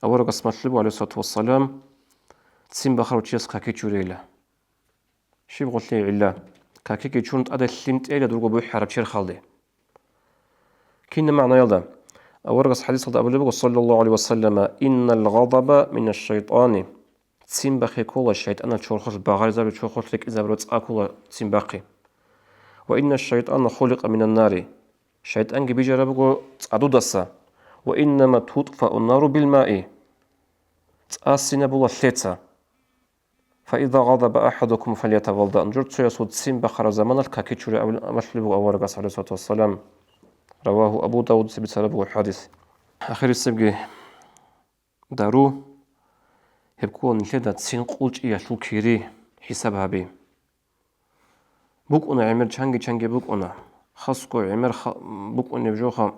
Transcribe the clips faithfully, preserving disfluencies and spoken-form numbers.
Аварагас малъулеб, гӀалейхиссалату вассалам, ццин бахарав чияс каки чурейила. Щиб гъолъие гӀилла? Какиги чурун тӀаде лъим тӀейила дурго бухӀараб черхалде. Кинаб магӀнаялда? Аварагас хӀадисалда абулеб буго, саллаллагьу гӀалайгьи ва саллама: «Иннал гъадаба минаш шайтӀани». Ццин бахъи ккола шайтӀанал чорхолъ, багъаризабураб чорхолъ рекӀизабураб цӀа ккола ццин бахъи. «Ва иннаш шайтӀана хуликъа минан нари». ШайтӀанги бижараб буго цӀадудаса. «Ва иннама тутфау нару билмаи». ЦӀа синабула лъеца. «Фаиза гъадаба ахадукум фалятавалда». Нужер цоясул ццин бахараб заманалъ каки чуре абулеб буго аварагас, гӀалейхиссалату вассалам. Равагьу Абу Давуд, цебе цараб буго хӀадис. Ахирисебги дару, гьеб ккола нилъеда ццин къулчӀиялъул кири хӀисаб гьаби. БукӀуна гӀемер, чанги-чанги букӀуна. Хасго гӀемер ха-, букӀунеб жоха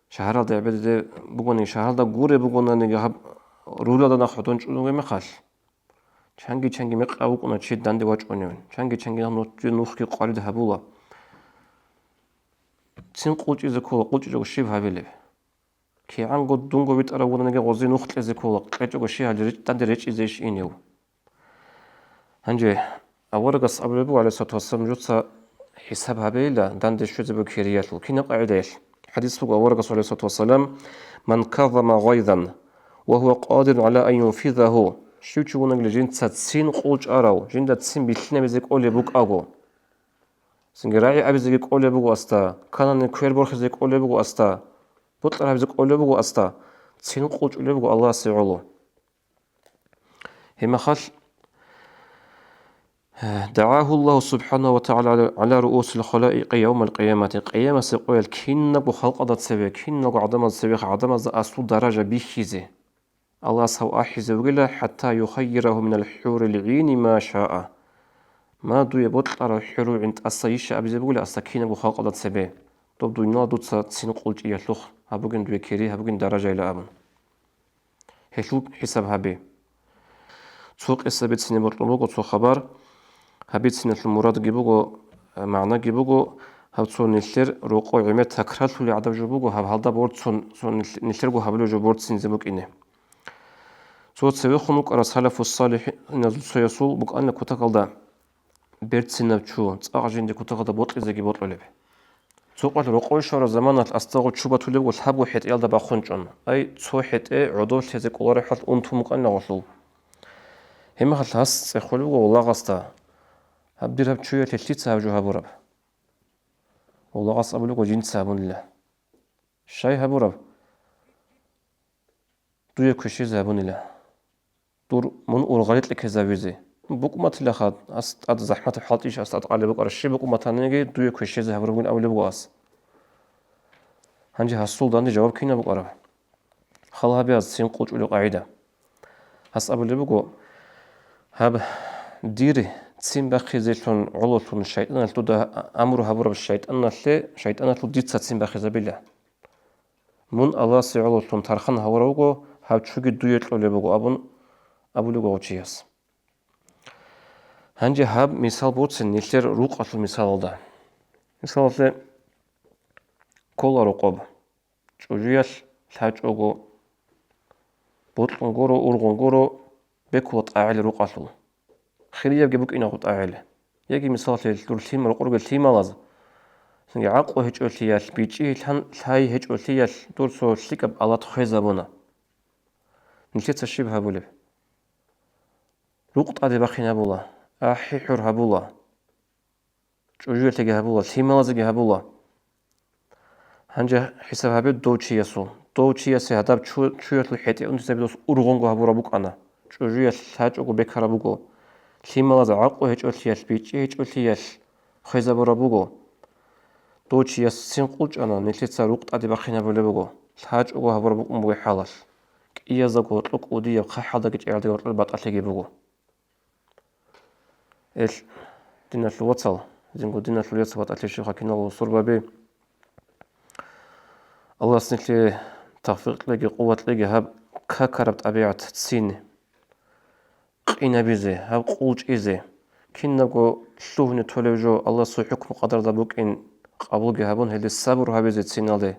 шагьаралда гӀебеде бугони, шагьаралда гуре бугонаниги гьаб рулалда нахъ гьодон чӀунуге мехалъ. Чанги-чанги мекъав вукӀуна чи данде вачӀунев. Чанги-чанги нух-, нухги къварид гьабула. Ццин къулчӀизе ккола, къулчӀичӀого щиб гьабилеб? КигӀанго дунго витӀарав вугонаниги гъози нух кьезе ккола, кьечӀого щиб гьале речӀ-, данде речӀизейищ инев? Гьанже аварагас абулеб буго, гӀалейхиссалату вассалам, жуца хӀисаб гьабейила данде щвезе буго кириялъул. Кинаб къагӀидаялъ? ХӀадис буго аварагас, гӀалейхиссалату вассалам: «Ман казама гъайзан ва гьува къадирун гӀала ан юнфизагьу». Щив чи вугониги жинца ццин къулчӀарав, жинда ццин билълъинабизе кӀолеб букӀаго. Цинги рагӀи абизеги кӀолеб буго асда, канани квер борхизе кӀолеб буго асда, бокьарабизе кӀолеб буго асда, ццин къулчӀулеб буго Аллагьасе гӀоло. Гьеб мехалъ, дагӀагьу Аллагьу субхӀанагьу ва тагӀала гӀала руусил халаикъи явмал къиямати, къиямасеб къоялъ кинабго халкъалда цебе, киналго гӀадамазда цебе, гӀадамазда аслу даража бихьизе. Аллагьас гьав ахӀизе вугила, хӀатта юхаййирагьу минал хӀурил гӀини ма шаа. Ма дуе бокьарав хӀурул гӀин тӀаса йиша абизе бугила асда кинабго халкъалда цебе. Доб дуниялалда дуца ццин къулчӀиялъухъ гьабугин дуе кири, гьабугин даражайила абун. Гьелъул хӀисаб гьабе. Цо къиса бицине бокьун буго, цо хабар. Гьаб бициналъул мурадги буго, магӀнаги буго, гьаб цо нилъер рокъов гӀемер такрарлъулеб гӀадаб жо буго, гьаб гьалда борцун, цо нилъ-, нилъерго гьабулеб жо борцинзе букӀине. Цо цевехун вукӀарав салафус-салихӀиназул цоясул букӀана кутакалда берцинаб чу, цӀакъ жинде кутакалда бокьизеги бокьулеб. Цо къоялъ рокъове щвараб заманалъ асдагъо чу батулебго лъабго хӀетӀеялда бахъун чӀун, ай, цо хӀетӀе гӀодов лъезе кӀолареб хӀал унтун букӀана гъолъул. Гьеб мехалъ гьас цӀехолеб буго валагъасда: «Гьаб дир гьаб чуялъе лъица гьаб жо гьабураб?» Валагъас абулеб буго: «Жинца гьабунила». «Щай гьабураб?» «Дуе квешезе гьабунила. Дур мун ургъали кьекезавизе». БукӀуматилаха, ас тӀад захӀматаб хӀалтӀищ ас тӀад къалеб букӀара, щиб букӀуматаниги дуе квешезе гьабурабгин абулеб буго ас. Гьанже гьасул данде жаваб кинаб букӀараб? Хал гьабе ас ццин къулчӀулеб къагӀида. Гьас абулеб буго: «Гьаб дир ццин бахъизелъун гӀололъун шайтӀаналъ дуда амру гьабураб шайтӀаналъе, шайтӀаналъул дица ццин бахъизабила. Мун Аллагьасе гӀололъун тархан гьавурав вуго гьав чуги дуе кьолеб буго», — абун абулеб буго гъов чияс. Гьанже гьаб мисал буцин нилъер рукъалъул мисалалда. Мисалалъе, ккола рокъоб. ЧӀужуялъ лъачӀого, бокьун гуро, ургъун гуро, бекула тӀагӀел рукъалъул. Хириябги букӀинагъу тӀагӀел. Яги, мисаллъи, дур лъим-, рокъорги лъималаз, цинги гӀакълу гьечӀолъиялъ, бичӀчӀи лъан-, лъай гьечӀолъиялъ дур цо лъикӀаб алат хвезабуна. Нилъеца щиб гьабулеб? Рукъ тӀаде бахъин гьабула, ахӀи-хӀур гьабула. ЧӀужуялъеги гьабула, лъималазеги гьабула. Гьанже хӀисаб гьабе дов чиясул. Дов чиясе гьадаб чу-, чуялъул хӀетӀе унтизабидас ургъунго гьабураб букӀана. ЧӀужуялъ лъачӀого бекараб буго. Лъималаз гӀакълу гьечӀолъиялъ, бичӀчӀи гьечӀолъиялъ хвезабураб буго. Дов чияс ццин къулчӀана, нилъеца рукъ тӀаде бахъин гьабулеб буго. ЛъачӀого гьабураб букӀун буго хӀалалъ. КӀияздаго гьоркьоб кӀудияб, хъахӀалдаги чӀегӀалдаги гьоркьоб батӀалъиги буго. Эл, диналъул вацал, зинго диналъул яцал батӀалъи щибха киналго сурбаби. Аллагьас нилъее тавфикъ кьеги, къуват кьеги гьаб какараб тӀабигӀат ццин къинабизе, гьаб къулчӀизе. Кинабго лъугьуне толев жо Аллагьасул хӀукму-къадарда букӀин къабулги гьабун, гьелде сабур гьабизе цциналде.